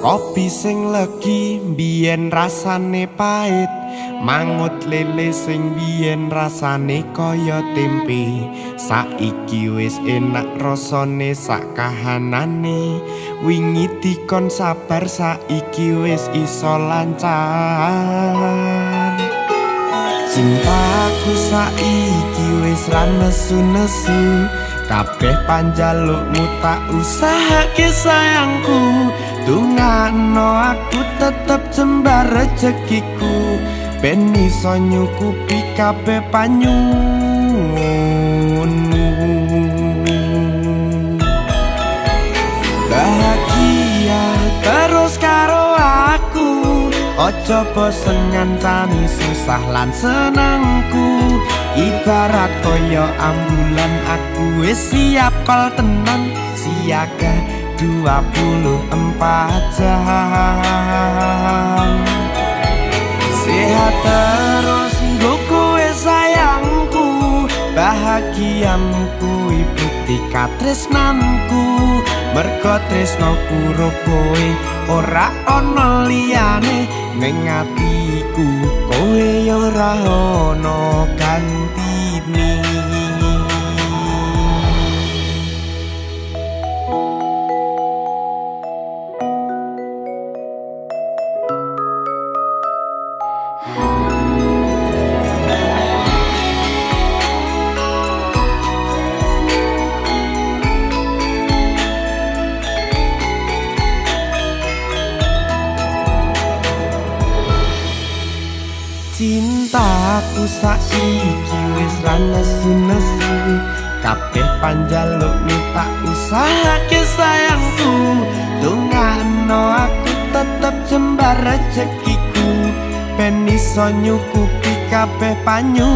Kopi sing legi biyen rasane pahit, mangut lele sing biyen rasane kaya tempe. Saiki wis enak rasane sak kahanane, wingi dikon sabar saiki wis iso lancar. Cintaku saiki wis ra nesu-nesu, kabeh panjalukmu tak usahake sayangku. Dungano aku tetep jembar rezekiku, ben iso nyukupi kabeh panyuwunmu. Bahagia terus karo aku, ojo bosen ngancani susah lan senengku. Ibarat kaya ambulan aku wis siap kol tenan, siaga 24 jam. Sehat terus nggo kowe sayangku, bahagiamu kuwi bukti katresnanku. Mergo tresnoku ro kowe ora ana liyane, ning atiku kowe ora ana gantine. Cintaku saiki wis ra nesu-nesu, kabeh panjalukmu tak usahake sayangku. Dungano aku tetep jembar rezekiku, ben iso nyukupi kabeh panyuwunmu.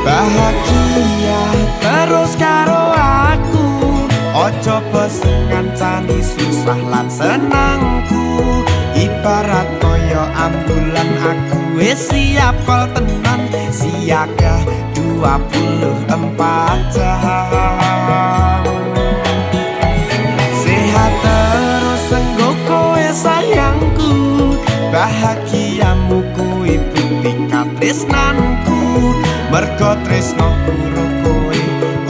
Bahagia terus karo aku, ojo bosen ngancani susah lan senengku. Ibarat kaya ambulan aku wis siap kol tenan, siaga 24 jam. Sehat terus enggo kowe sayangku, bahagiamu kuwi bukti katresnanku. Mergo tresnoku ro kowe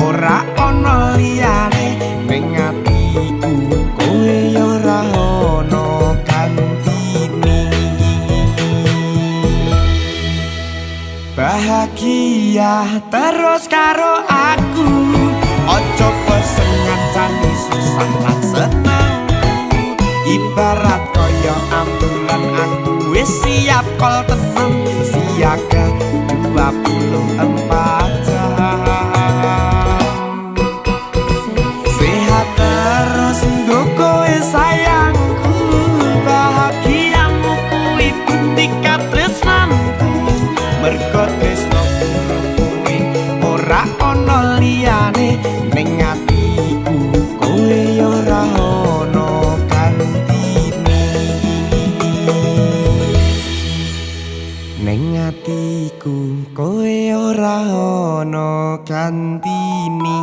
ora ana liyane, ning atiku kowe ora ana gantine. Bahagia terus karo aku, ojo bosen ngancani susah lan senengku. Ibarat kaya ambulan aku wis siap kol tenan, siaga 24 jam. Sehat terus nggo kowe sayangku, bahagiamu kuwi bukti katresnanku. Mergo tresnoku kowe ora ana liyane, ning atiku kowe ora ana gantine. Ning atiku kowe ora ana gantine.